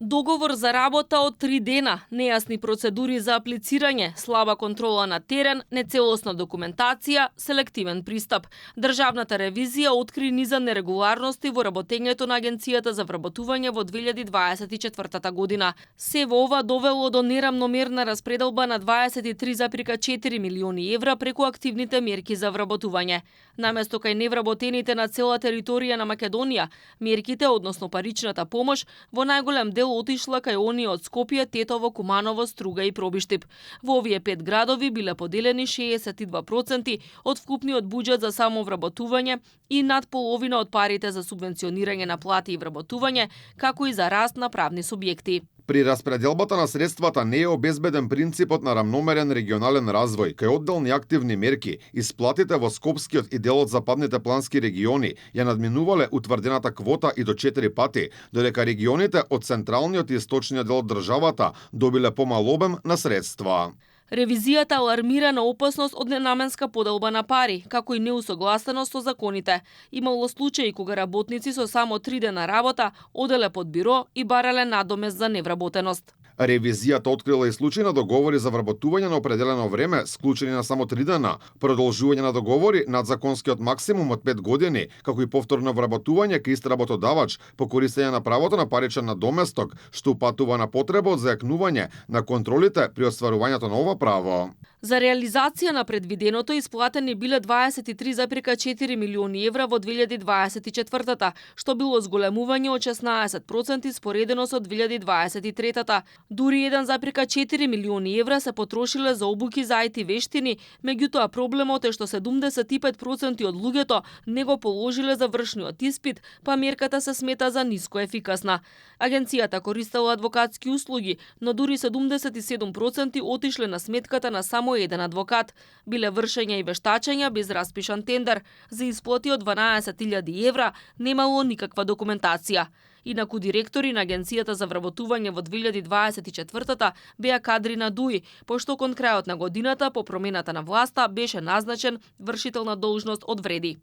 Договор за работа од 3 дена, нејасни процедури за аплицирање, слаба контрола на терен, нецелосна документација, селективен пристап. Државната ревизија откри низа нерегуларности во работењето на Агенцијата за вработување во 2024 година. Се во ова довело до нерамномерна распределба на 23,4 милиони евра преку активните мерки за вработување. Наместо кај невработените на цела територија на Македонија, мерките, односно паричната помош, во најголем дел отишла кај оние од Скопје, Тетово, Куманово, Струга и Пробиштип. Во овие 5 градови биле поделени 62% од вкупниот буџет за самовработување и над половина од парите за субвенционирање на плати и вработување, како и за раст на правни субјекти. При распределбата на средствата не е обезбеден принципот на рамномерен регионален развој, кај одделни активни мерки, исплатите во Скопскиот и дел од западните плански региони ја надминувале утврдената квота и до 4 пати, додека регионите од централниот и источниот дел од државата добиле помал обем на средства. Ревизијата алармира на опасност од ненаменска поделба на пари, како и неусогласеност со законите. Имало случаи кога работници со само 3 дена работа оделе под биро и барале надомест за невработеност. Ревизијата открила и случаи на договори за вработување на определено време, склучени на само 3 дена, продолжување на договори над законскиот максимум од 5 години, како и повторно вработување кај ист работодавач по користење на правото на паричен надоместок, што упатува на потреба од зајакнување на контролите при остварувањето на ова право. За реализација на предвиденото исплатени биле 23,4 милиони евра во 2024-та, што било зголемување од 16% споредено со 2023-та. Дури 1,4 милиони евра се потрошиле за обуки за IT вештини, меѓутоа проблемот е што 75% од луѓето не го положиле завршниот испит, па мерката се смета за ниско ефикасна. Агенцијата користела адвокатски услуги, но дури 77% отишле на сметката на само еден адвокат. Биле вршења и вештачења без распишан тендер. За исплати од 12.000 евра немало никаква документација. Инаку директори на Агенцијата за вработување во 2024-та беа кадри на ДУИ, пошто кон крајот на годината по промената на власта беше назначен вршител на должност од Вреди.